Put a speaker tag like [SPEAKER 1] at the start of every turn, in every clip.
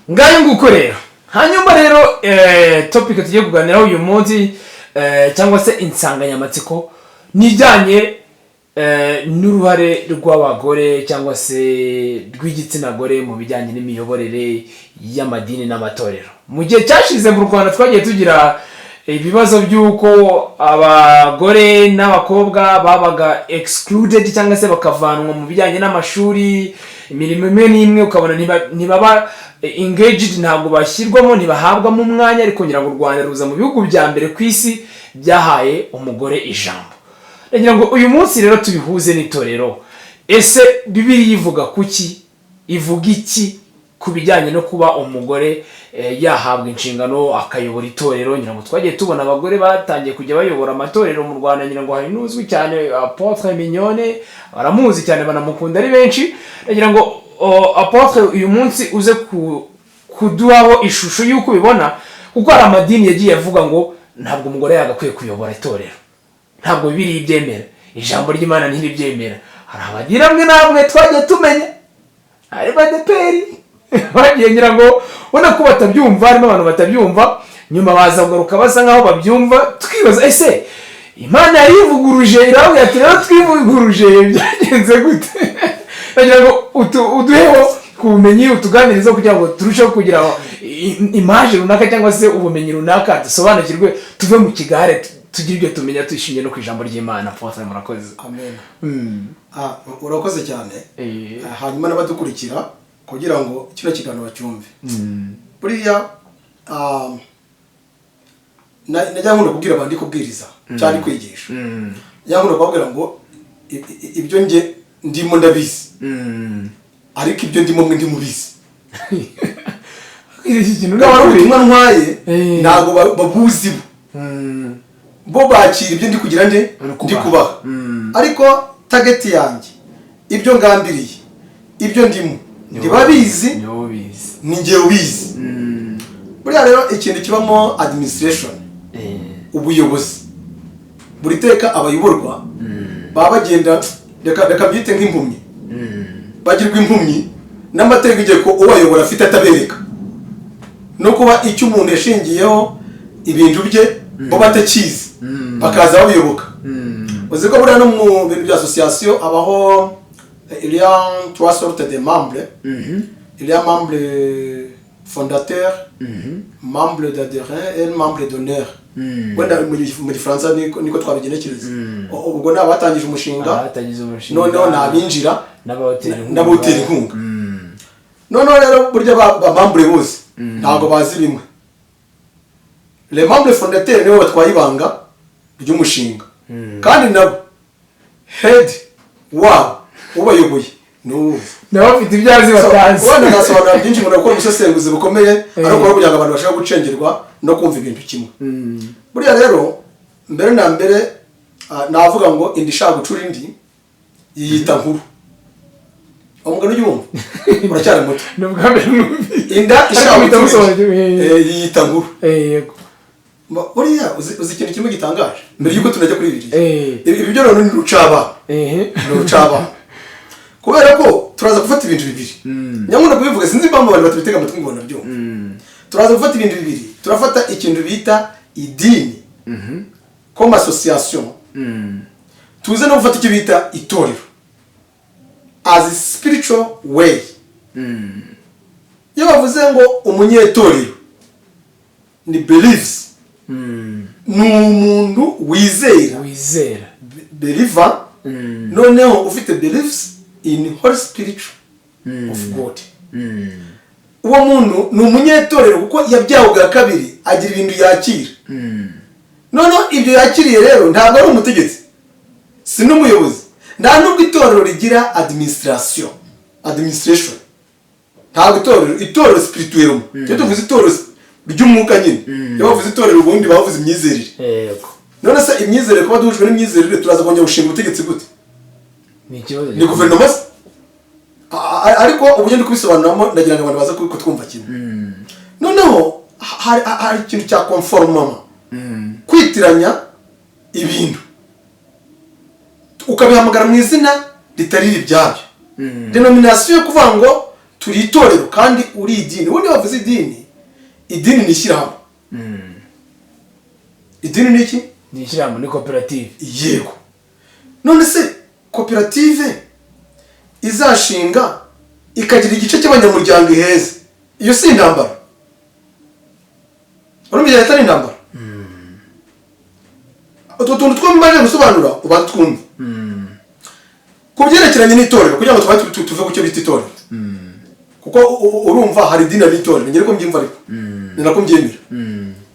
[SPEAKER 1] Ngayo nguko rero. Hanyuma rero topic tugiye kuganiraho uyu munsi, cyangwa se insanganyamatsiko, ni ijyanye n'uruhare rw'abagore cyangwa se rw'igitsina gore mu bijyanye n'imiyoborere y'amadini n'amatorero. Mu gihe cyashize mu Rwanda twagiye tugira ibibazo by'uko abagore n'abakobwa babaga excluded cyangwa se bakavanwa mu bijyanye n'amashuri, imirimo imwe n'imwe ukabona ntibaba engaged, ntabwo bashyirwamo, ntibahabwamo umwanya. Ariko ngira ngo u Rwanda ruza mu bihugu bya mbere ku isi byahaye umugore ijambo. Ndagira ngo uyu munsi rero tubihuze n'itorero. Ese Bibiliya ivuga kuki, ivuga iki ku bijyanye no kuba umugore yahabwa inshingano akayobora itorero? Ngira ngo twagiye tubona abagore batangiye kujya bayobora amatorero mu Rwanda. Ngira ngo hari n'uzwi cyane, Apôtre Mignone, baramuzi cyane, banamukunda ari benshi. Ndagira ngo Apôtre, uyu munsi uze kuduhaho ishusho y'uko ubibona, kuko hari amadini yagiye avuga ngo ntabwo umugore yagakwiye kuyobora itorero, ntabwo Bibiliya ibyemera, ijambo ry'Imana ntiribyemera. Hari amadini amwe n'amwe twagiye tumenya, harimo ADEPR, bagiye ngira ngo ubona ko batabyumva, harimo abantu batabyumva, nyuma baza kugaruka basa nkaho babyumva. Twibaza: ese Imana yarivuguruje irababwira ati rero twivuguruje, byagenze gute? Ndagira ngo uduheho ku bumenyi, utuganirizeho kugira ngo turusheho kugira image runaka cyangwa se ubumenyi runaka, dusobanukirwe, tuve mu kigare, tugire ibyo tumenya tuyishingiye no ku ijambo ry'Imana. Apôtre, murakoze.
[SPEAKER 2] Amen. Urakoze cyane. Hanyuma n'abadukurikira, kugira ngo kino kiganiro bacyumve. Buriya najya nkunda kubwira abantu ndi kubwiriza cyangwa ndi kwigisha, njya nkunda kubabwira ngo ibyo nge ndimo ndabizi, ariko ibyo ndimo mwe ndimubizi.
[SPEAKER 1] Iki kintu
[SPEAKER 2] Bwaba ari ubutumwa ntwaye, ntabwo babuzi bo. Bo bakira ibyo ndi kugira nde,
[SPEAKER 1] Uri kubaha.
[SPEAKER 2] ndi kubaha. Ariko target yanjye, ibyo ngambiriye, ibyo ndimo, ntibabizi.
[SPEAKER 1] Ni wowe ubizi.
[SPEAKER 2] Ni njye ubizi. Buriya rero ikintu kibamo administration, ubuyobozi, buri teka abayoborwa baba bagenda, reka mbyite nk'impumyi, bagirwa impumyi n'amategeko ubayobora afite atabereka, no kuba icyo umuntu yashingiyeho ibintu bye bo batakizi, bakaza babiyoboka. Uzi ko buriya no mu bintu bya association habaho, il y a trois sortes de membres: il y a membre fondateur, membre d'adhérent et membre d'honneur. Wenda mu Gifaransa niko twabigenekereza. Ubwo ni abatangije umushinga,
[SPEAKER 1] abatangiza umushinga,
[SPEAKER 2] noneho ni abinjira
[SPEAKER 1] n'abawutera inkunga.
[SPEAKER 2] N'abawutera inkunga. Noneho rero burya ba membres bose ntabwo bazi bimwe. Les membres fondateurs nibo batwaye ibanga ry'umushinga, kandi nabo head wabo ubayoboye ni uwuzi.
[SPEAKER 1] Nabo bafite ibyo azi batazi.
[SPEAKER 2] Wenda nasobanura byinshi ngo gukora ubusesenguzi bukomeye, ariko kugira ngo abantu bashobore gucengerwa no kumva ibintu kimwe. Buriya rero mbere na mbere, navuga ngo inda ishaka gucura indi yiyita nkuru. Uwo mugani ujya uwumva? Uracyari muto.
[SPEAKER 1] Ni ubwa mbere mwumvise.
[SPEAKER 2] Inda ishaka
[SPEAKER 1] Ariko
[SPEAKER 2] gucura indi
[SPEAKER 1] musobanukirwa.
[SPEAKER 2] yiyita nkuru.
[SPEAKER 1] Yego.
[SPEAKER 2] Buriya uzi ikintu kimwe gitangaje mbere y'uko tunajya kuri Bibiliya? Ibi byo noneho ni urucabana. Ni urucabana, kubera ko turaza gufata ibintu bibiri. Nyamara kubivuga, sinzi impamvu abantu batabitega amatwi ngo banabyumve. Turaza gufata ibintu bibiri. Turafata ikintu bita idini comme association, tuze no gufata icyo bita itorero as a spiritual way. Iyo bavuze ngo umunyetorero ni beliefs, ni umuntu wizera,
[SPEAKER 1] wizera,
[SPEAKER 2] believer, noneho ufite beliefs in Holy Spiritual of God. Uwo muntu ni umunyetorero kuko yabyawe bwa kabiri, agira ibintu yakira. Noneho ibyo yakiriye rero ntabwo ari umutegetsi, si n'umuyobozi. Nta nubwo itorero rigira administration. Ntabwo itorero spirituel, iyo tuvuze itorero ry'umwuka nyine, iyo bavuze itorero ubundi bavuze imyizerere. None se imyizerere, kuba duhujwe n'imyizerere, turaza kongera gushinga ubutegetsi gute?
[SPEAKER 1] Ni ikibazo.
[SPEAKER 2] Ni guverinoma se? Ariko uburyo ndi kubisobanuramo, ndagira ngo abantu baze kutwumva kimwe. Noneho hari ikintu cya conformement, kwitiranya ibintu ukabihamagara mu izina ritari iryabyo, dénomination yo kuvuga ngo Turi itorero kandi uri idini. Ubundi bavuze idini, idini ni ishyirahamwe. Idini ni iki?
[SPEAKER 1] Ni ishyirahamwe, ni koperative.
[SPEAKER 2] Yego. None se koperative izashinga ikagira igice cy'abanyamuryango iheza, iyo si intambara? Urumva igihe atari intambara? Utwo tuntu two mbaje gusobanura ubanza twumve ku byerekeranye n'itorero, kugira ngo tuba tuve ku cyo bita itorero, kuko urumva hari idini n'itorero. Ngere ko mbyumva, ariko ni nako mbyemera.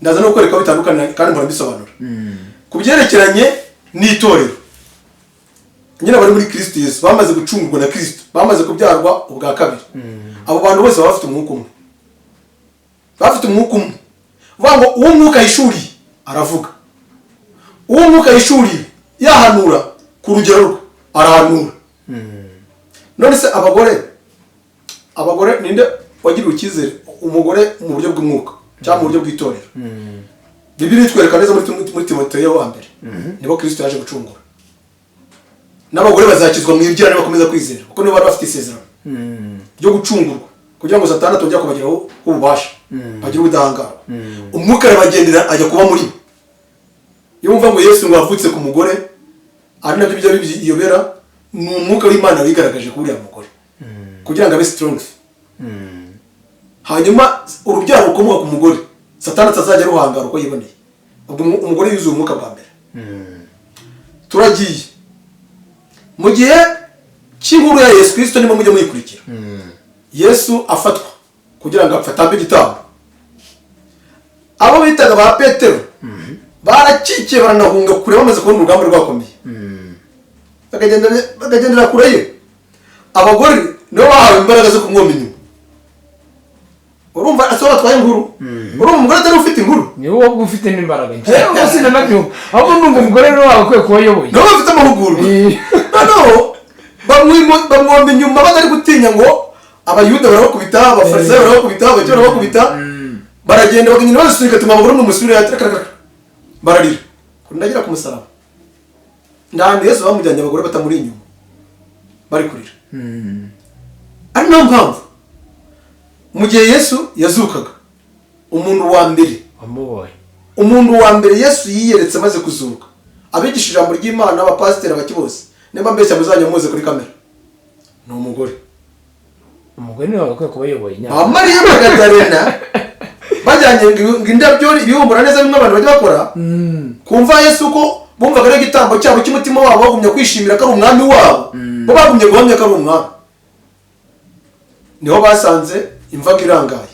[SPEAKER 2] Ndaza no kukwereka aho bitandukanye kandi mpora mbisobanura. Ku byerekeranye n'itorero nyine, abari muri Kristo Yesu bamaze gucungurwa na Kristo, bamaze kubyarwa ubwa kabiri, abo bantu bose baba bafite umwuka umwe, bafite umwuka umwe. Uvuga ngo uwo mwuka yishuriye aravuga, uwo mwuka yishuriye yahanura ku rugero rwe arahanura. None se abagore ninde wagiriwe icyizere? Umugore mu buryo bw'umwuka cyangwa mu buryo bw'itorero, Bibiliya itwereka neza muri Timoteyo wa mbere, nibo Kristo yaje gucungura. N'abagore bazakizwa mu ibyara nibakomeza kwizera, kuko nibo bari bafite isezerano ryo gucungurwa kugira ngo Satani atongera kubageraho ububasha, bagire ubudahangarwa. Umwuka arabagendera, ajya kuba muri bo. Iyo wumva ngo Yesu ngo wavutse ku mugore, ari nabyo bijya biyobera, ni umwuka w'Imana wigaragaje kuri uriya mugore kugira ngo abe strong, hanyuma urubyaro rukomoka ku mugore Satani atazajya ruhangara uko yiboneye. Ubwo umugore yuzuye umwuka bwa mbere. Turagiye mu gihe cy'inkuru ya Yesu Kirisito, niba mujya muyikurikira, Yesu afatwa kugira ngo apfe atambe igitambo, abo bitaga ba Petero barakikiye, baranahunga kure bamaze kubona urugamba rwakomeye, bakagendera kure ye. Abagore nibo bahawe imbaraga zo kumwoma inyuma. Urumva ase batwaye inkuru? Urumva umugore atari ufite inkuru?
[SPEAKER 1] Ni wowe ubwo ufite n'imbaraga nke, sinanabyumva. Ahubwo ndumva umugore rero wawe akwiye kuba ayoboye.
[SPEAKER 2] Nabo bafite amahugurwa. Noneho bamwomba inyuma batari gutinya ngo Abayuda barabakubita, Abafarisayo barabakubita, abakire barabakubita. Baragenda bakagenda bazisunika, tuma abagore mu musubire, reka bararira ndagira ku musaraba. Nta Yesu bamujyanye abagore batamuri inyuma bari kurira. Ari nayo mpamvu mu gihe Yesu yazukaga, umuntu wa mbere
[SPEAKER 1] wamubonye,
[SPEAKER 2] umuntu wa mbere Yesu yiyeretse amaze kuzuka, abigisha ijambo ry'Imana, abapasiteri, abaki bose, nimba mbeshya muzajya muze kuri kamera, ni umugore.
[SPEAKER 1] Umugore niwe wagakwiye kuba ayoboye.
[SPEAKER 2] Ba Mariya Magadarena bajyanye ngo indabyo ibihumura neza, bimwe abantu bajya bakora kumva Yesu, ko bumvaga ari igitambo cyabo cy'umutima wabo, bagumya kwishimira ko ari umwami wabo, bo bagumye guhamya ko ari umwami. Niho basanze imvaga irangaye,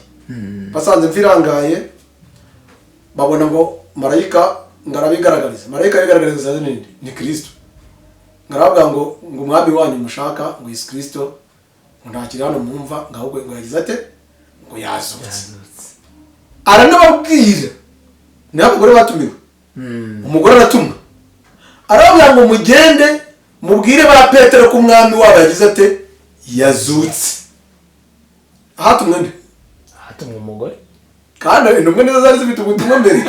[SPEAKER 2] basanze imva irangaye, babona ngo marayika ngo arabigaragariza. Marayika abigaragariza ninde? Ni Kirisito. Ngo arababwira ngo umwami wanyu mushaka, ngo Yesu Kirisito, ngo ntakiri hano mwumva, ngo ahubwo ngo yagize ate? Ngo yazutse. Aranababwira, niho abagore batumiwe. Umugore aratumwa, arababwira ngo mugende mubwire ba Petero ko umwami wabo yagize ate? Yazutse. Ahatumwe nde?
[SPEAKER 1] Hatumwe umugore.
[SPEAKER 2] Kandi intumwa nizo zari zifite ubutumwa mbere.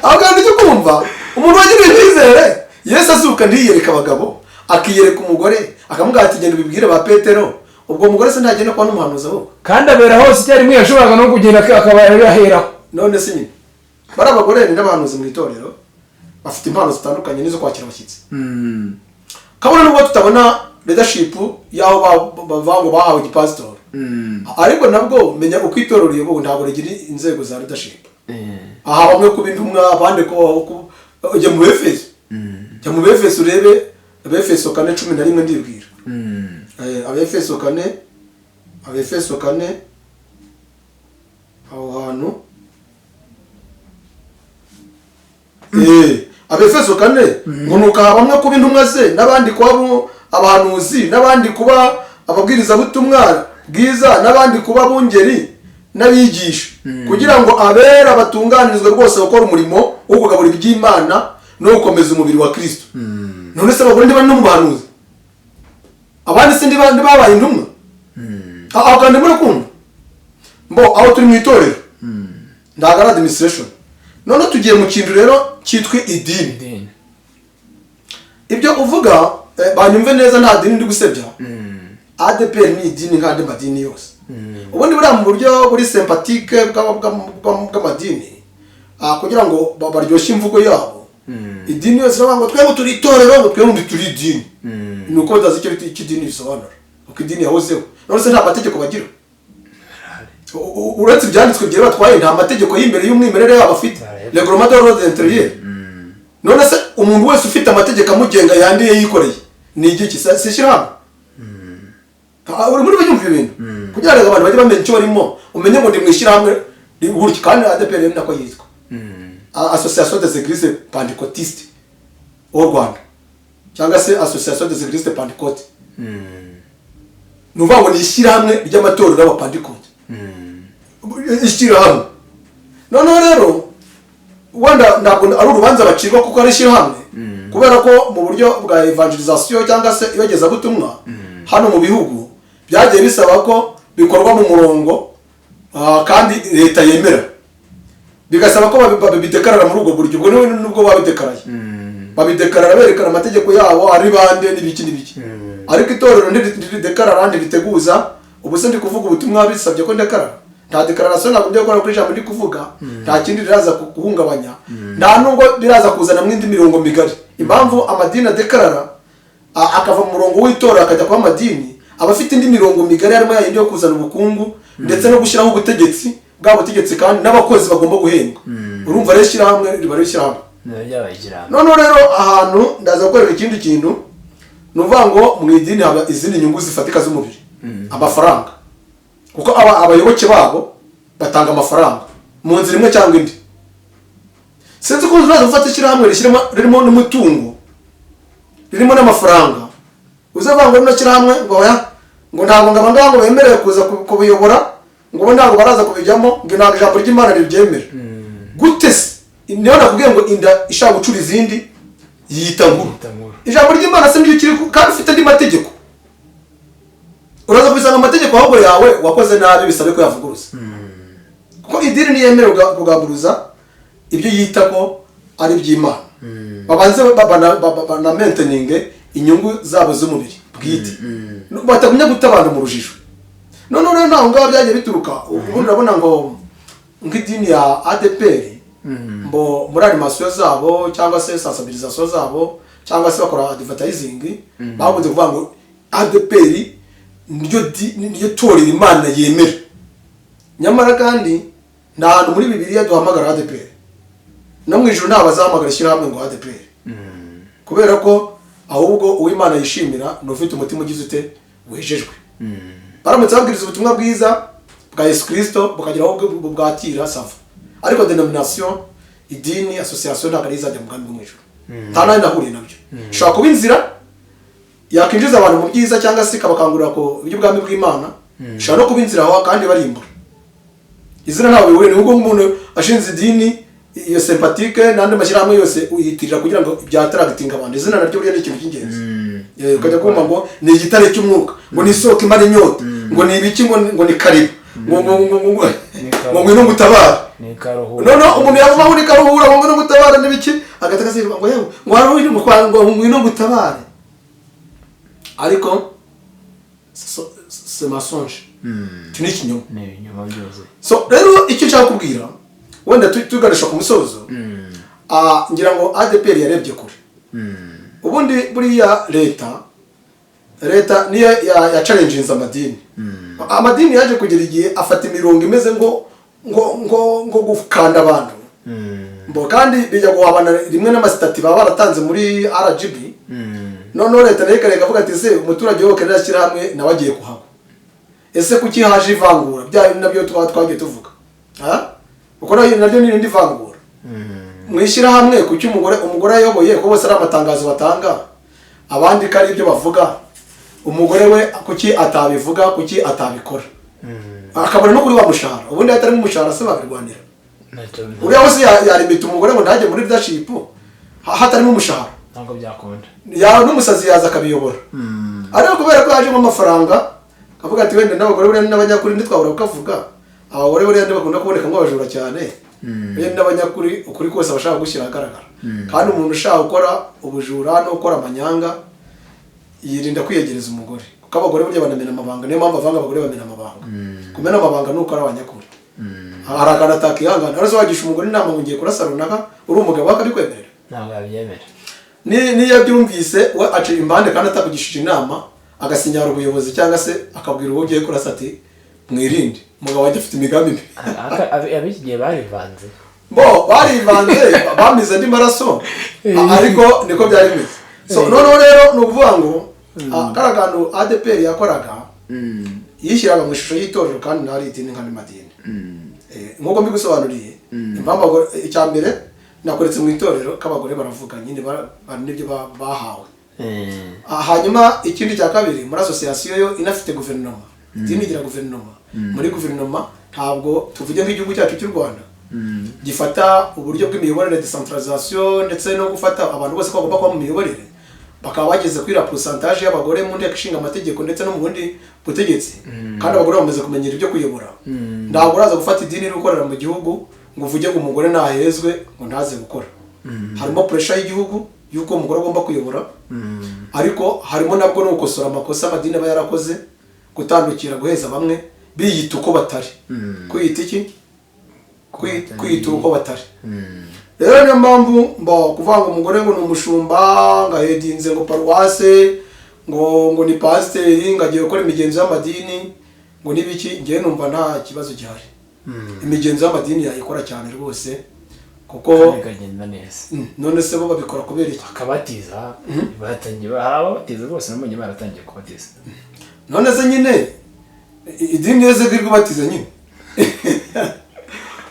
[SPEAKER 2] Aho kandi ujya kumva umuntu wagiriwe icyizere, Yesu azuka ntiyiyereka abagabo, akiyereka umugore, akamubwira ati genda ubibwire ba Petero. Ubwo mugore se ntagenda kuba n'umuhanuzi ahubwo?
[SPEAKER 1] Kandi abera hose icyarimwe, yashoboraga no kugenda akaba yaheraho.
[SPEAKER 2] None se nyine bari abagore ni n'abahanuzi mu itorero, bafite impano zitandukanye n'izo kwakira abashyitsi, kabone nubwo tutabona leadership y'aho bavuga ngo bahawe igipasitori, ariko nabwo menya uko itorero riyobowe, ntabwo rigira inzego za leadership. Aha bamwe kuba intumwa, abandi kuba ujya mu Befeso, jya mu Befeso urebe Abefeso 4:11, ndibwira. Abefeso 4, Abefeso 4, aho hantu. Abefeso 4 ngo nuko aha bamwe kuba intumwa ze, n'abandi kuba abahanuzi, n'abandi kuba ababwirizabutumwa bwiza, n'abandi kuba abungeri n'abigisha, kugira ngo abera batunganirizwe rwose gukora umurimo wo kugabura iby'Imana no gukomeza umubiri wa Kristo. None se abagore ntibari no mu bahanuzi? Abandi se ntibabaye intumwa? Aho kandi muri kumva mbo aho turi mu itorero, ntabwo ari administration. None tugiye mu kintu rero cyitwa idini.
[SPEAKER 1] Idini.
[SPEAKER 2] Ibyo uvuga, banyumve neza, nta dini ndi gusebya. ADPR ni idini nk'andi madini yose. Ubundi buriya mu buryo buri sympathique bw'amadini, kugira ngo baryoshye imvugo yabo, idini yose iravuga ngo twebwe turi itorero, ngo twebwe turi idini. Ni uko batazi icyo icyo idini bisobanura, kuko idini yahozeho. None se nta mategeko bagira? Uretse ibyanditswe byera batwaye, nta mategeko y'imbere y'umwimerere yabo afite, règlement de l'ordre intérieur. None se umuntu wese ufite amategeko amugenga yandiye yikoreye ni igiki? Si ishyirahamwe? Uri muri byumva ibintu kugira ngo abantu bajye bamenya icyo barimo, umenye ngo ndi mu ishyirahamwe gutya. Kandi ADPR ni nako yitwa, Association des Églises Pentecôtistes au Rwanda, cyangwa se Association des Églises de Pentecôte. Ni ukuvuga ngo ni ishyirahamwe ry'amatorero y'Abapantekote, ishyirahamwe. Noneho rero wenda ntabwo ari urubanza bacirwa kuko ari ishyirahamwe, kubera ko mu buryo bwa évangélisation cyangwa se iyogezabutumwa hano mu bihugu byagiye bisaba ko bikorwa mu murongo, kandi leta yemera, bigasaba ko babidekarara muri ubwo buryo. Ubwo nubwo babidekaraye, babidekarara berekana amategeko yabo ari bande n'ibiki n'ibiki, ariko itorero ntiridekarara, ntiriteguza. Ubu se ndi kuvuga ubutumwa bisabye ko ndekarara? Nta déclaration ntabwo njya gukora kuri ijambo ndi kuvuga. Nta kindi riraza guhungabanya, nta nubwo biraza kuzanamo indi mirongo migari. Impamvu amadini adekarara, akava mu murongo w'itorero akajya kuba amadini, aba afite indi mirongo migari, harimo yayindi yo kuzana ubukungu ndetse no gushyiraho ubutegetsi bwa butegetsi, kandi n'abakozi bagomba guhembwa. Urumva rero ishyirahamwe riba ari ishyirahamwe.
[SPEAKER 1] Biba byabaye ishyirahamwe.
[SPEAKER 2] Noneho rero ahantu ndaza gukorera ikindi kintu, ni ukuvuga ngo mu idini haba izindi nyungu zifatika z'umubiri, amafaranga, kuko abayoboke babo batanga amafaranga mu nzira imwe cyangwa indi. Sinzi ko uzaza gufata ishyirahamwe ririmo n'umutungo, ririmo n'amafaranga, uzavuga ngo rino shyirahamwe ngo oya, ngo ntabwo ngo abangaba ngo bemerewe kuza kubiyobora, ngo bo ntabwo baraza kubijyamo, ngo ntabwo ijambo ry'Imana ribyemera. Gute se? Niyo nakubwiye ngo inda ishaka gucura izindi yiyita nkuru.
[SPEAKER 1] Yita nkuru.
[SPEAKER 2] Ijambo ry'Imana se niryo kiri kandi ufite andi mategeko? Uraza kubisanga amategeko ahubwo yawe wakoze nabi, bisabe ko yavuguruza, kuko idini ntiyemerewe kugamburuza ibyo yita ko ari iby'Imana. Babanze bana maintaininge inyungu zabo z'umubiri bwite, batagumya guta abantu mu rujijo. Noneho rero ntaho ngaho byagiye bituruka. Ubundi urabona ngo nk'idini ya ADPR, mbo muri animation zabo cyangwa se sensibilisation zabo cyangwa se bakora advertising, bakunze kuvuga ngo ADPR niryo torero Imana yemera. Nyamara kandi nta hantu muri Bibiliya duhamagara ADPR, no mu ijuru nta bazahamagara ishyirahamwe ngo ADPR, kubera ko ahubwo uw'Imana yishimira ni ufite umutima ugize ute? Wejejwe. Baramutse babwiriza ubutumwa bwiza bwa Yesu Kirisito bukagira aho bwakira, ça va, ariko dénomination, idini, association ntabwo ari izajya mu bwami bwo mu ijuru. Nta nawe nahuriye nabyo. Ishobora kuba inzira yakwinjiza abantu mu byiza cyangwa se ikabakangurira ku iby'ubwami bw'Imana, ishobora no kuba inzira aho kandi barimbura. Izina ntabwo bihuriye. Ni ubwo nk'umuntu ashinze idini iyo sympathique n'andi mashyirahamwe yose uyitirira kugira ngo byattractinga abantu. Izina naryo buriya ni ikintu cy'ingenzi. Ukajya kumva ngo ni igitare cy'umwuka, ngo ni isoko imara inyota, ngo ni ibiki, ngo ni karibu, ngo ngo ngwino ngutabare.
[SPEAKER 1] Ni karuhura.
[SPEAKER 2] Noneho umuntu yavuga ngo ni karuhura, ngo ngwino ngutabare n'ibiki, agahita akasiba ngo yewe, ngo hari uri ngo ngwino ngutabare, ariko c'est mensonge, icyo ni ikinyoma.
[SPEAKER 1] Ni ibinyoma byose.
[SPEAKER 2] So rero icyo nshaka kubwira, wenda tuganisha ku musozo, ngira ngo ADPR yarebye kure. Ubundi buriya leta niyo ya challenginze amadini. Amadini yaje kugera igihe afata imirongo imeze ngo gukanda abantu, mbo kandi bijya guhabana rimwe n'amasitati baba baratanze muri RGB. Noneho leta nayo ikareka avuga ati: "Se umuturage wowe shyirahamwe nawe agiye kuhagwa, ese kuki haje ivangura?" Bya bindi nabyo twaba twagiye tuvuga. Ha? Kuko naryo ni irindi vangura mu ishyirahamwe. Kuki umugore ayoboye, ko bose ari amatangazo batanga, abandi ko ari ibyo bavuga, umugore we kuki atabivuga, kuki atabikora, akabona no kuri wa mushahara? Ubundi hatarimo umushahara se babirwanira? Uriya wese yarimita umugore ngo ntajye muri leadership hatarimo umushahara?
[SPEAKER 1] Ntabwo byakunda.
[SPEAKER 2] Yawe n'umusazi yaza akabiyobora, ariko kubera ko hajemo amafaranga, akavuga ati wenda n'abagore buriya n'abanyakuri ntitwabura kukavuga. Abagore buriya ntibakunda kuboneka nk'abajura cyane, buriya n'abanyakuri, ukuri kose abashaka gushyira ahagaragara. Kandi umuntu ushaka gukora ubujura no gukora amanyanga yirinda kwiyegereza umugore, kuko Kuko abagore burya banamena amabanga, niyo mpamvu avanga abagore bamena amabanga. Kumena amabanga ni uko ari abanyakuri. Hari akantu atakihangana. Ariko wagisha umugore inama ngo ngiye kurasa runaka, uri umugabo, akabikwemerera?
[SPEAKER 1] Ntabwo yabyemera.
[SPEAKER 2] Niyo abyumvise, we aca impande kandi atakugishije inama, agasinyara ubuyobozi cyangwa se akabwira uwo ugiye kurasa ati: "Mwirinde, umugabo wanjye afite imigambi mibi."
[SPEAKER 1] Ab'iki gihe barivanze.
[SPEAKER 2] Bo barivanze, bamize andi maraso, ariko niko byari bimeze. So noneho rero ni ukuvuga ngo kariya kantu ADEPR yakoraga, yishyiraga mu ishusho y'itorero kandi ntari idini nk'andi madini. Nk'uko mbigusobanuriye impamvu icya mbere nakoretse mu itorero ko abagore baravuga nyine, n'ibyo bahawe. Hanyuma ikindi cya kabiri, muri association yo inafite guverinoma, idini igira guverinoma. Muri guverinoma, ntabwo tuvuge nk'igihugu cyacu cy'u Rwanda gifata uburyo bw'imiyoborere, decentralisation, ndetse no gufata abantu bose ko bagomba kuba mu miyoborere, bakaba bageze kuri la pourcentage y'abagore mu nteko ishinga amategeko ndetse no mu bundi butegetsi, kandi abagore bamaze kumenyera ibyo kuyobora. Ntabwo uraza gufata idini iri gukorera mu gihugu ngo uvuge ngo umugore ntahezwe, ngo ntaze gukora. Harimo pressure y'igihugu y'uko umugore agomba kuyobora, ariko harimo nabwo no gukosora amakosa amadini aba yarakoze, gutandukira, guheza bamwe biyita uko batari. Kwiyita iki? Kwiyita uko batari. Rero niyo mpamvu mba kuvuga ngo umugore ngo ni umushumba, ngo ahedinze ngo paruwase, ngo ni pasiteri, ngo agiye gukora imigenzo y'amadini, ngo n'ibiki, ngewe numva nta kibazo gihari. Imigenzo y'amadini yayikora cyane rwose, kuko
[SPEAKER 1] kandi bikagenda neza.
[SPEAKER 2] None se bo babikora kubera iki?
[SPEAKER 1] Bakabatiza, batangiye, hari ababatiza rwose, nabonye baratangiye kubatiza.
[SPEAKER 2] None se nyine idini yose ko iri kubatiza nyine,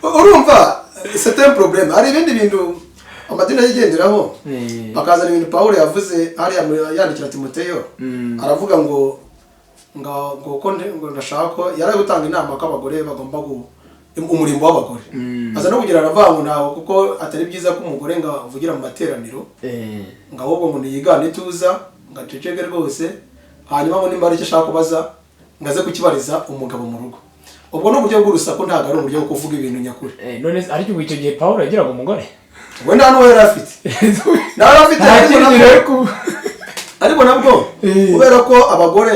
[SPEAKER 2] urumva c'est un problème. Hari ibindi bintu amadini ayigenderaho, bakazana ibintu Pawulo yavuze hariya yandikira Timoteyo. Aravuga ngo ko ngo ndashaka ko yari ari gutanga inama ko abagore bagomba umurimbo w'abagore. Aza no kugira, aravuga ngo ntawe, kuko atari byiza ko umugore ngo avugira mu materaniro, ngo ahubwo ngo niyigane ituza, ngo aceceke rwose, hanyuma ngo nimba hari icyo ashaka kubaza, ngo aze kukibariza umugabo mu rugo. Ubwo ni uburyo bw'urusaku, ntabwo ari uburyo bwo kuvuga ibintu nyakuri.
[SPEAKER 1] None se ariko icyo gihe Pawulo yagiraga umugore?
[SPEAKER 2] We nta n'uwo yari afite, nta yari afite.
[SPEAKER 1] Nta
[SPEAKER 2] Ariko
[SPEAKER 1] kindi
[SPEAKER 2] nabwo
[SPEAKER 1] rero
[SPEAKER 2] ariko nabwo kubera ko abagore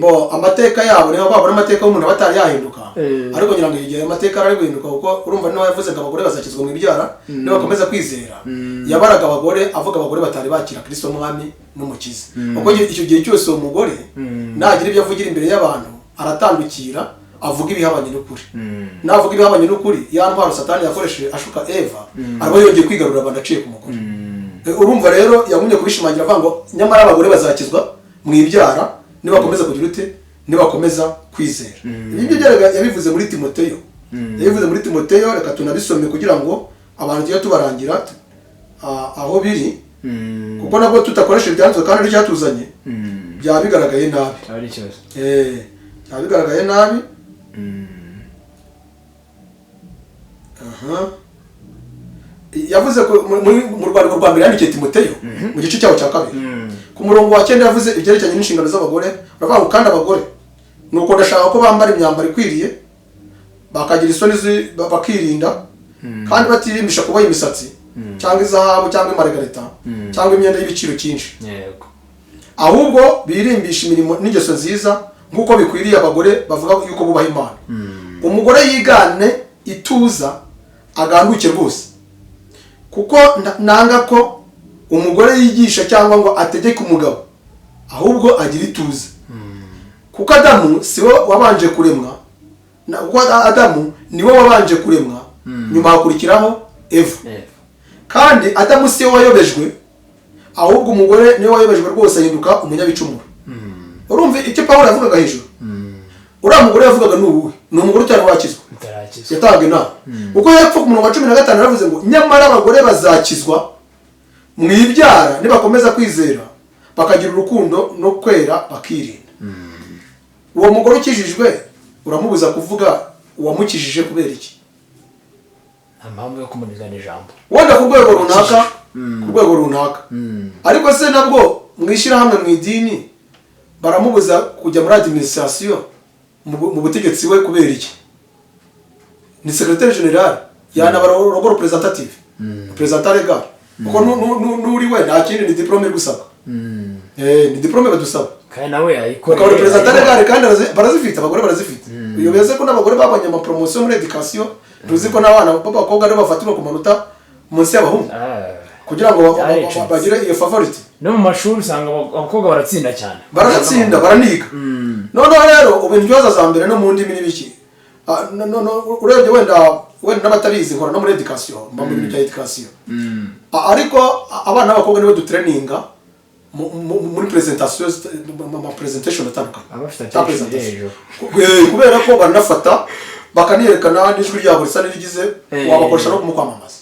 [SPEAKER 2] bo amateka yabo niho babona amateka y'umuntu aba atari yahinduka. Ariko ngira ngo igihe amateka ari guhinduka, kuko urumva niho yavuze ngo abagore bazakizwa mu ibyara nibakomeza kwizera. Yabaraga abagore, avuga abagore batari bakira Kristo mwami n'umukiza, kuko icyo gihe cyose uwo mugore nagira ibyo avugira imbere y'abantu, aratandukira, avuga ibihabanye n'ukuri. Navuga ibihabanye n'ukuri, ya ntwaro Satani yakoresheje ashuka Eva, araba yongeye kwigarurira abantu aciye ku mugore. Urumva rero yagumye kubishimangira avuga ngo nyamara abagore bazakizwa mu ibyara nibakomeza kugira ute? Nibakomeza kwizera. Ibi ngibyo yabivuze muri Timoteyo, yabivuze muri Timoteyo. Reka tunabisome kugira ngo abantu tujye tubarangira aho biri, kuko nabwo tutakoresha ibyanditswe kandi aricyo cyatuzanye, byaba bigaragaye nabi.
[SPEAKER 1] Cyaba ari ikibazo.
[SPEAKER 2] Byaba bigaragaye nabi. Aha. Yavuze ko mu rwandiko rwa mbere yandikiye Timoteyo, mu gice cyaho cya kabiri, ku murongo wa 9, yavuze ibyerekeranye n'inshingano z'abagore. Baravuga ngo: "Kandi abagore, nuko ndashaka ko bambara imyambaro ikwiriye, bakagira isoni bakirinda, kandi batirimbisha kuboha imisatsi cyangwa izahabu cyangwa imaragarita cyangwa imyenda y'ibiciro cyinshi, ahubwo birimbisha imirimo n'ingeso nziza, nk'uko bikwiriye abagore bavuga yuko bubaha Imana. Umugore yigane ituza, aganduke rwose, kuko nanga ko umugore yigisha cyangwa ngo ategeke umugabo, ahubwo agira ituze. Kuko Adamu si we wabanje kuremwa, kuko Adamu niwe wabanje kuremwa, nyuma hakurikiraho Eva. Kandi Adamu si we wayobejwe, ahubwo umugore niwe wayobejwe rwose, ahinduka umunyabicumuro." Urumva icyo Pawulo yavugaga hejuru? Uriya mugore yavugaga ni uwuhe? Ni umugore utari wakizwa.
[SPEAKER 1] Utarakizwa.
[SPEAKER 2] Yatangaga inama, kuko hepfo ku murongo wa 15 yaravuze ngo nyamara abagore bazakizwa mu ibyara nibakomeza kwizera, bakagira urukundo no kwera, bakirinda. Uwo mugore ukijijwe uramubuza kuvuga uwamukijije kubera iki?
[SPEAKER 1] Nta mpamvu yo kumunigana ijambo.
[SPEAKER 2] Wenda ku rwego runaka, ku rwego runaka, ariko se nabwo mu ishyirahamwe, mu idini, baramubuza kujya muri administration, mu butegetsi we kubera iki? Ni secrétaire général, yanaba logo représentative, représentant légal, kuko n'uri we nta kindi, ni diplôme iri gusaba. Ni diplôme badusaba.
[SPEAKER 1] Kandi nawe yayikoreye.
[SPEAKER 2] Ukaba représentant légal, kandi barazifite, abagore barazifite. Iyo beze ko n'abagore babonye amapromotion muri éducation, tuzi ko n'abana b'abakobwa aribo bafatirwa ku manota munsi y'abahungu kugira ngo
[SPEAKER 1] Byaricitse.
[SPEAKER 2] bagire iyo favorite.
[SPEAKER 1] No mu mashuri usanga abakobwa baratsinda cyane.
[SPEAKER 2] Baratsinda, baraniga. Noneho rero ubu intyoza za mbere no mu ndimi n'ibiki. No, urebye wenda n'abatabizi, nkora no muri éducation, mba mu bintu bya éducation. Ariko abana b'abakobwa nibo dutraininga muri presentation, mu ma presentation atandukanye.
[SPEAKER 1] Baba bafite
[SPEAKER 2] Za
[SPEAKER 1] attention
[SPEAKER 2] presentation.
[SPEAKER 1] hejuru.
[SPEAKER 2] Kubera ko baranafata bakaniyerekana n'ijwi ryabo risa n'irigize, wabakoresha no mu kwamamaza.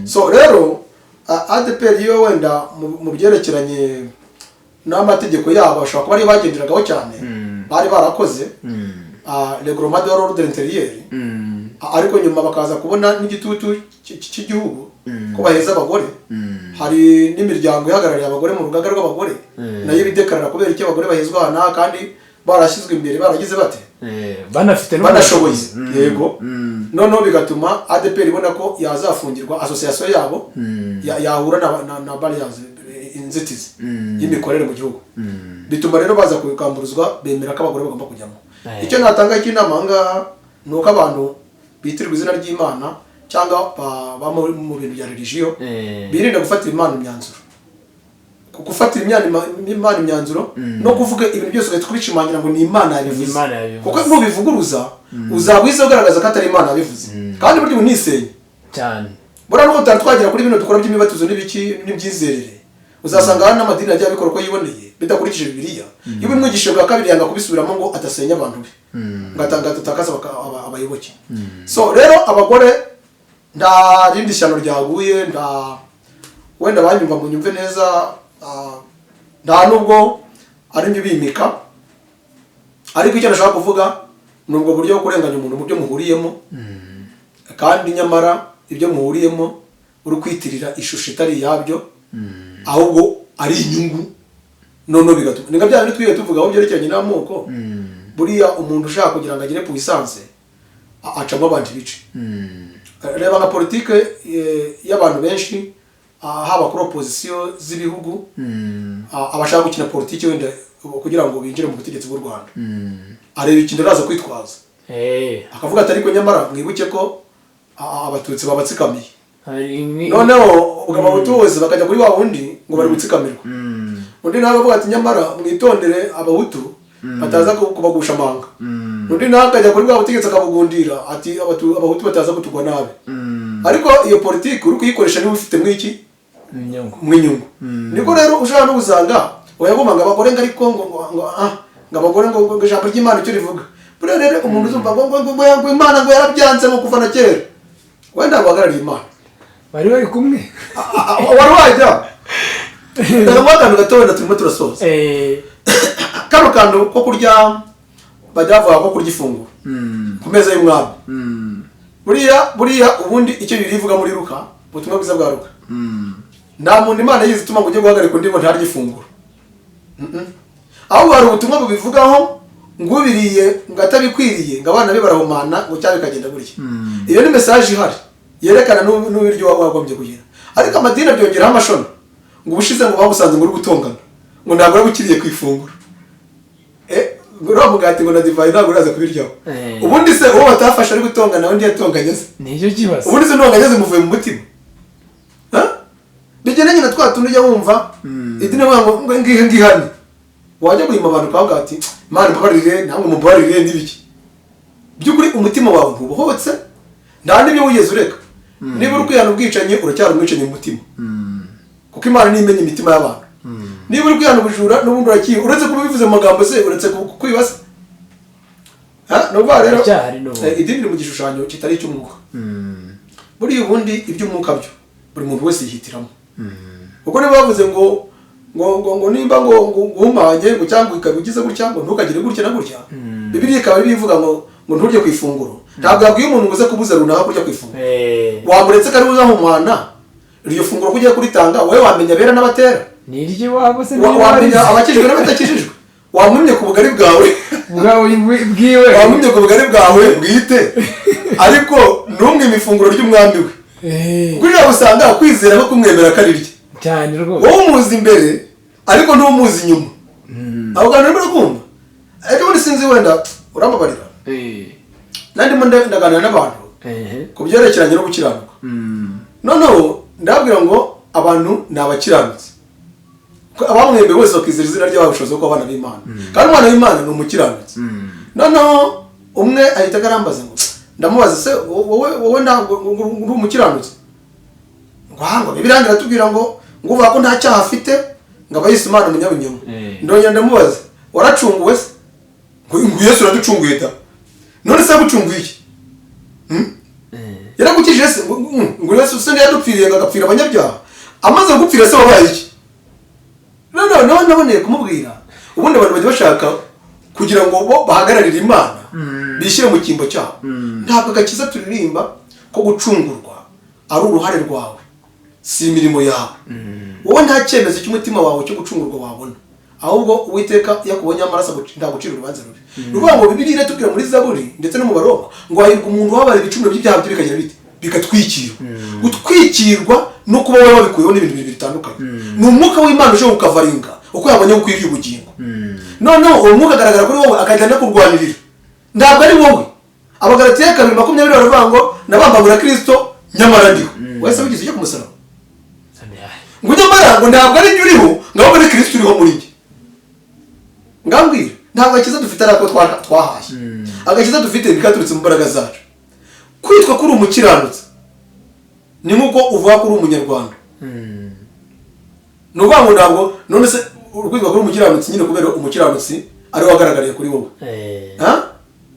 [SPEAKER 2] So rero ADEPR yo wenda mu byerekeranye n'amategeko yabo bashobora kuba ariyo bagenderagaho cyane, bari barakoze règlement de l'ordre intérieur. Ariko nyuma bakaza kubona n'igitutu cy'igihugu ko baheza abagore. Hari n'imiryango ihagarariye abagore mu rugaga rw'abagore, nayo ibidekarara kubera icyo abagore bahezwa aha n'aha kandi barashyizwe imbere, baragize bate,
[SPEAKER 1] Banafite
[SPEAKER 2] banashoboye.
[SPEAKER 1] n'ubushobozi.
[SPEAKER 2] Yego. Noneho bigatuma ADEPR ibona ko yazafungirwa association yabo, yahura na barriers, inzitizi y'imikorere mu gihugu. Bituma rero baza kubikamburuzwa, bemera ko abagore bagomba kujyamo. Icyo natanga cy'inama aha ngaha ni uko abantu bitirirwa izina ry'Imana cyangwa ba mu bintu bya religion birinda gufatira Imana imyanzuro. Gufatira Imana imyanzuro no kuvuga ibintu byose ugahita kubishimangira ngo ni Imana yabivuze.
[SPEAKER 1] Imana yabivuze.
[SPEAKER 2] Kuko nubivuguruza uzaba uhise ugaragaza ko atari Imana yabivuze, kandi burya ubu nisenya
[SPEAKER 1] cyane.
[SPEAKER 2] Buriya nubwo tutari twagera kuri bino dukora by'imibatizo n'ibiki n'ibyizerere, uzasanga hari n'amadini agiye abikora uko yiboneye bidakurikije Bibiliya. Iyo ubimwigishije bwa kabiri yanga kubisubiramo ngo adasenya abantu be, ngo adatakaza abayoboke. So rero abagore, nta rindi shyano ryaguye, nta wenda banyumva ngo nyumve neza, nta nubwo ari njye ubimika, ariko icyo nashaka kuvuga ni ubwo buryo bwo kurenganya umuntu mu byo muhuriyemo, kandi nyamara ibyo muhuriyemo uri kwitirira ishusho itari iyabyo, ahubwo ari inyungu. Noneho bigatuma ni nka bya bindi twigiye tuvuga aho byerekeranye n'amoko. Buriya umuntu ushaka kugira ngo agere puissance acamo abantu ibice. Reba nka politike y'abantu benshi, haba kuri opposition z'ibihugu, abashaka gukina politike wenda kugira ngo binjire mu butegetsi bw'u Rwanda, areba ikintu araza kwitwaza, akavuga ati: "Ariko nyamara mwibuke ko Abatutsi babatsikamiye." Noneho ubwo Abahutu bose bakajya kuri wa wundi ngo bari gutsikamirwa. Undi nawe avuga ati: "Nyamara mwitondere Abahutu bataza kubagusha amanga." Undi nawe akajya kuri bwa butegetsi akabugundira ati: "Abahutu bataza kutugwa nabi." Ariko iyo politiki uri kuyikoresha niba ufite mwiki
[SPEAKER 1] Inyungu.
[SPEAKER 2] Mw'inyungu. Niko rero ushobora no gusanga oyagomba ngo abagore ngo ariko ngo ngo abagore ngo ijambo ry'Imana icyo rivuga. Buriya rero umuntu uzumva ngo Imana ngo yarabyanze ngo kuva na kera, wenda ntabwo uhagarariye Imana.
[SPEAKER 1] Bari kumwe.
[SPEAKER 2] Wari wajya reka nguhe akantu gato, wenda turimo turasoza. Kano kantu ko kurya, bajya bavuga ko kurya ifunguro ku meza y'umwami, buriya ubundi icyo Bibiliya ivuga muri Luka, ubutumwa bwiza bwa Luka, nta muntu Imana yize ituma ngo ujye guhagarika undi ngo ntarye ifunguro. Ahubwo hari ubutumwa bubivugaho ngo ubiriye ngo atabikwiriye, ngo abana be barahumana, ngo cyangwa bikagenda gutya. Iyo ni message ihari yerekana n'uburyo wagombye kugira. Ariko amadini abyongeraho amashono ngo ubushize ngo bamusanze ngo uri gutongana, ngo ntabwo wari ukiriye ku ifunguro, ngo uriya mugati ngo na divayi ntabwo uraza kubiryaho. Ubundi se uwo batafashe ari gutongana, undi yatonganye se?
[SPEAKER 1] Nicyo kibazo.
[SPEAKER 2] Ubundi se ntonganya zimuvuye mu mutima? Ha? Bigendanye na twa tundi ujya wumva idini bavuga ngo ngihe ngihane, wajya guhima abantu ukavuga ati: "Imana mbabarire, namwe mumbabarire" n'ibiki. By'ukuri umutima wawe ntubohotse, nta n'ibyo wigeze ureka. Niba uri kwihana ubwicanyi, uracyari umwicanyi mu mutima, kuko Imana niyo imenya imitima y'abantu. Niba uri kwihana ubujura, n'ubundi urakiye, uretse kuba ubivuze mu magambo se, uretse kwiba se. Ha? Ni ukuvuga rero
[SPEAKER 1] Uracyahari n'ubundi.
[SPEAKER 2] Idini riri mu gishushanyo kitari icy'umwuka. Buriya ubundi iby'umwuka byo buri muntu wese yihitiramo, kuko niba bavuze ngo nimba ngo uhumanye ngo cyangwa ikaba ugize gutya ngo ntukagire gutya na gutya, Bibiliya ikaba ibivuga ngo nturye ku ifunguro, ntabwo yabwiye umuntu ngo uze kubuza runaka kurya ku ifunguro. Wamuretse ko ari uzahumana iryo funguro ko ugiye kuritanga, wowe wamenya abera n'abatera?
[SPEAKER 1] Ni iry'iwabo se?
[SPEAKER 2] Wamenya abakijijwe n'abadakijijwe? Wamumye ku bugari bwawe.
[SPEAKER 1] Bwawe bwiwe.
[SPEAKER 2] Wamumye ku bugari bwawe bwite, ariko ntumwime ifunguro ry'umwami we, kuko ushobora gusanga kwizera ko kumwemera ko ari rye.
[SPEAKER 1] Cyane rwose.
[SPEAKER 2] Wowe umuzi imbere ariko ntumuzi inyuma. Abo bantu urimo urakumva ejo bundi, sinzi, wenda urambabarira, nandimo ndaganira n'abantu ku byerekeranye no gukiranuka. Noneho ndababwira ngo abantu ni abakiranutsi, ko abamwemeye bose bakizera izina ryabo ubushobozi bwo kuba abana b'Imana, kandi umwana w'Imana ni umukiranutsi. Noneho umwe ahita arambaza ngo, ndamubaza: "Se wowe ntabwo ngo uri umukiranutsi?" Ngo aha, ngo Bibiliya iratubwira ngo uvuga ko nta cyaha afite ngo aba yise Imana umunyabinyoma. Ndongera ndamubaza: "Waracunguwe se?" Ngo "Yesu uraducunguye da." "None se yagucunguye iki? Yaragukijije se?" Ngo "Yesu se ntiyadupfiriye, ngo agapfira abanyabyaha? Amaze kugupfira se wabaye iki?" Noneho nawe naboneye kumubwira, ubundi abantu bajya bashaka kugira ngo bo bahagararire Imana, bishyire mu cyimbo cyabo. Ntabwo agakiza turirimba ko gucungurwa ari uruhare rwawe, si imirimo yawe. Wowe nta cyemezo cy'umutima wawe cyo gucungurwa wabona, ahubwo Uwiteka iyo akubonye amaraso ntagucira urubanza rubi. Ni ukuvuga ngo Bibiliya iratubwira muri Zaburi ndetse no mu Baroma ngo hahirwa umuntu wabara ibicumuro by'ibyaha bye bikagira bite? Bigatwikirwa. Gutwikirwa no kuba wowe wabikuyeho n'ibintu bibiri bitandukanye. Ni umwuka w'Imana uje gukavaringa uko yabonye ko ukwiriye ubugingo. Noneho uwo mwuka agaragara kuri wowe, akajya no kurwanirira, ntabwo ari wowe. Abagalatiya 2:20 baravuga ngo nabambabura Kristo, nyamara ndiho. Wese wigize ujya ku musaraba, ngo nyamara ngo ntabwo ari njye uriho, ngo ahubwo ni Kristo uriho muri njye. Ngambwira, ntabwo agakiza dufite ari ako twahashye. Agakiza dufite nikaturutse mu mbaraga zacu. Kwitwa ko uri umukiranutsi ni nk'uko uvuga ko uri Umunyarwanda. Ni ukuvuga ngo ntabwo, none se kwitwa ko uri umukiranutsi nyine, kubera umukiranutsi ari we wagaragariye kuri wowe. Huh?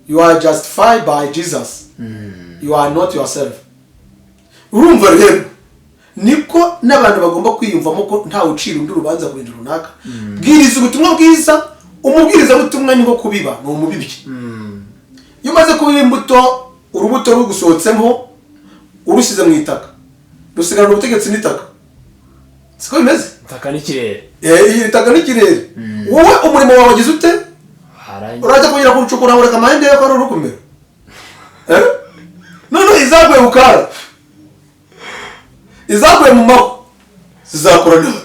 [SPEAKER 2] You are justified by Jesus. You are not yourself. Urumva rero niko n'abantu bagomba kwiyumvamo ko ntawe ucira undi urubanza ku bintu runaka. Bwiriza ubutumwa bwiza. Umubwirizabutumwa ni nko kubiba, ni umubibyi. Iyo umaze kubiba imbuto, urubuto rugusohotsemo urushyize mu itaka, rusigarana ubutegetsi n'itaka, siko bimeze?
[SPEAKER 1] Itaka n'ikirere.
[SPEAKER 2] Eh, itaka n'ikirere. Wowe umurimo wawe wagize ute?
[SPEAKER 1] Harangiye.
[SPEAKER 2] Urajya kongera kurucukura ngo reka amahembe ko ari urukumera? Eh? Noneho izaguye bukara, izaguye mu mahwa zizakura nabi.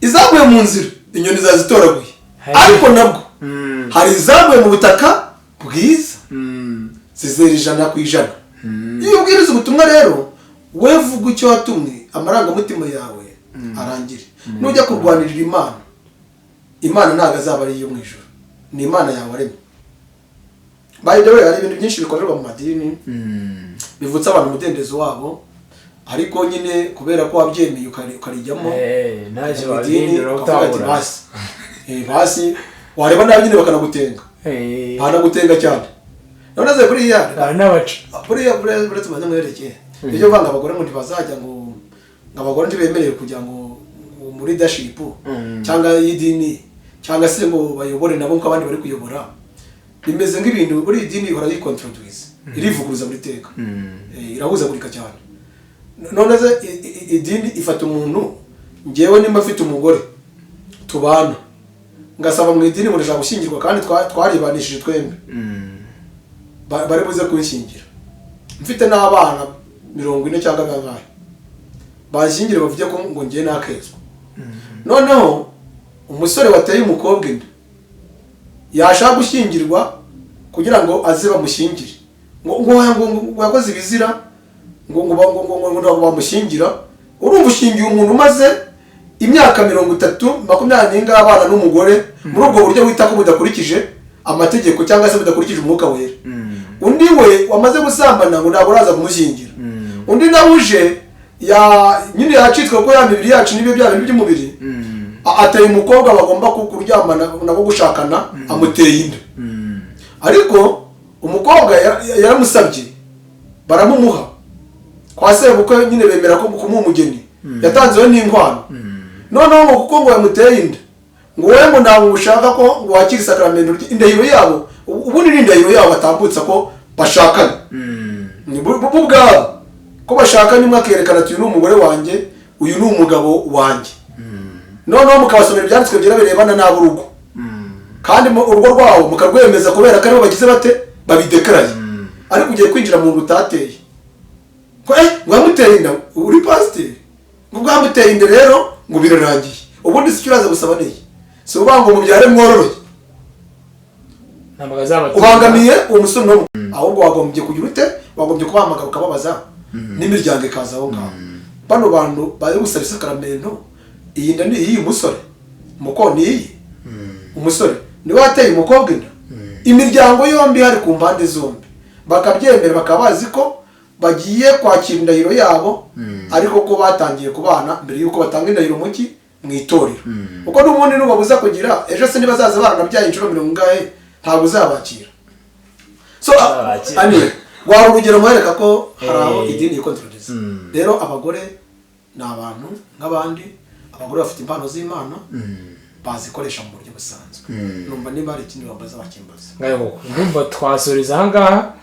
[SPEAKER 2] Izaguye mu nzira inyoni zazitoraguye. Ariko nabwo hari izaguye mu butaka bwiza, zizera 100%. Iyo ubwiriza ubutumwa rero, we vuga icyo watumwe, amarangamutima yawe arangire. Nujya kurwanirira Imana, Imana ntabwo azaba ari iyo mu ijuru, ni Imana yawe aremye. By the way, hari ibintu byinshi bikorerwa mu madini bivutsa abantu umudendezo wabo, ariko nyine kubera ko wabyemeye ukarijyamo
[SPEAKER 1] Ntacyo
[SPEAKER 2] mu idini,
[SPEAKER 1] wabihindura
[SPEAKER 2] ukavuga ati
[SPEAKER 1] utabura.
[SPEAKER 2] Basi. Basi wareba nabi nyine bakanagutenga. Banagutenga cyane. None se kuriya
[SPEAKER 1] Hari n'abaca.
[SPEAKER 2] Buriya uretse ubanza mwerekeye ibyo kuvanga abagore, ngo ntibazajya, ngo abagore ntibemerewe kujya ngo muri leadership cyangwa y'idini, cyangwa se ngo bayobore nabo nk'uko abandi bari kuyobora, bimeze nk'ibintu buri idini ihora yicontroduise, irivuguruza buri teka. Irahuzagurika cyane. None se idini ifata umuntu, ngewe nimba mfite umugore tubana, ngasaba mu idini ngo ndashaka gushyingirwa, kandi twaribanishije twembi, bari buze kunshyingira mfite n'abana 40 cyangwa bangahe, banshyingire bavuge ko ngo ngiye nakezwa? Noneho umusore wateye umukobwa inda yashaka gushyingirwa kugira ngo aze bamushyingire, ngo yakoze ibizira, ngo ntabwo bamushyingira. Urumva ushingiye umuntu umaze imyaka 30, 20 n'ingahe abana n'umugore muri ubwo buryo wita ko budakurikije amategeko cyangwa se budakurikije Umwuka Wera. Undi we wamaze gusambana ngo ntabwo uraza kumushyingira. Undi nawe uje ya nyine yacitswe, kuko ya mibiri yacu n'ibyo bya bintu by'umubiri, ateye umukobwa bagomba kuryamana nabo gushakana, amuteye inda. Ariko umukobwa yaramusabye baramumuha kwa sebukwe nyine, bemera ko kumuha umugeni, yatanzeho n'inkwano. Noneho ngo kuko ngo yamuteye inda, ngo wowe ngo ntabwo ushaka ko ngo wakire isakaramentu indahiro yabo. Ubundi ni indahiro yabo batambutsa ko bashakanye. Ni bo ubwabo ko bashakanye, umwe akerekana ati: "Uyu ni umugore wanjye, uyu ni umugabo wanjye." Noneho mukabasomera ibyanditswe byera birebana n'ab'urugo, kandi urugo rwabo mukarwemeza kubera ko aribo bagize bate? Babidekaraye. Ariko ugiye kwinjira mu nzu utateye, ko ngo yamuteye inda, uri pasiteri, ngo bwamuteye inda rero ngo birarangiye. Ubundi si icyo uraza gusaba ni iki? Si uvuga ngo mubyare mwororoke.
[SPEAKER 1] Ntabwo azabatunga.
[SPEAKER 2] Ubangamiye uwo musore n'uwo, ahubwo wagombye kugira ute? Wagombye kubahamagara, ukababaza, n'imiryango ikaza aho ngaho. Bano bantu bari gusaba isakaramento, iyi nda ni iy'uyu musore, muko ni iyi umusore niwe wateye umukobwa inda. Imiryango yombi hari ku mpande zombi bakabyemera, bakaba bazi ko bagiye kwakira indahiro yabo, ariko ko batangiye kubana mbere y'uko batanga indahiro mu ki? Mu itorero. Kuko n'ubundi nubabuza kugira ejo se, nibazaza baranabyaye inshuro mirongo ingahe, ntabwo uzabakira. So
[SPEAKER 1] Uzabakira.
[SPEAKER 2] Ani waba urugero mwereka ko hari aho idini yikontororeza. Rero abagore ni abantu nk'abandi, abagore bafite impano z'Imana bazikoresha mu buryo busanzwe. Numva niba hari ikindi bambaza bakimbaza.
[SPEAKER 1] Ngayo koko, ndumva twasoreza ahangaha,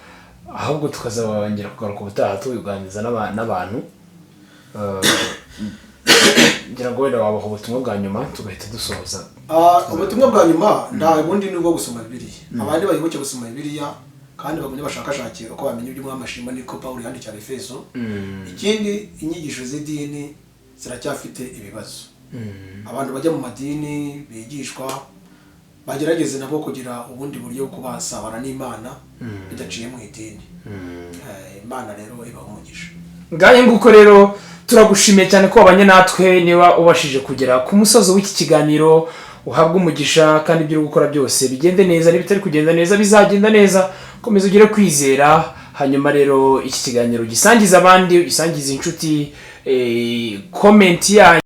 [SPEAKER 1] ahubwo tukazabongera kugaruka ubutaha tubiganiriza n'abantu. Ngira ngo wenda wabaha ubutumwa bwa nyuma, tugahita dusoza.
[SPEAKER 2] Ubutumwa bwa nyuma nta bundi, ni ubwo gusoma Bibiliya. Abandi bayoboke gusoma Bibiliya kandi bagumye bashakashakira uko bamenya ibyo Umwami ashima, niko Pawulo yandikiye Abefeso. Ikindi, inyigisho z'idini ziracyafite ibibazo. Abantu bajya mu madini bigishwa bagerageze nabo kugira ubundi buryo bwo kubasabana n'Imana bidaciye mu idini. Imana rero ibaha umugisha.
[SPEAKER 1] Ngahe nguko rero, turagushimiye cyane ko wabanye natwe. Niba ubashije kugera ku musozo w'iki kiganiro, uhabwe umugisha, kandi ibyo uri gukora byose bigende neza, n'ibitari kugenda neza bizagenda neza. Komeza ugire kwizera. Hanyuma rero iki kiganiro gisangiza abandi, ugisangiza inshuti, comment yanyu.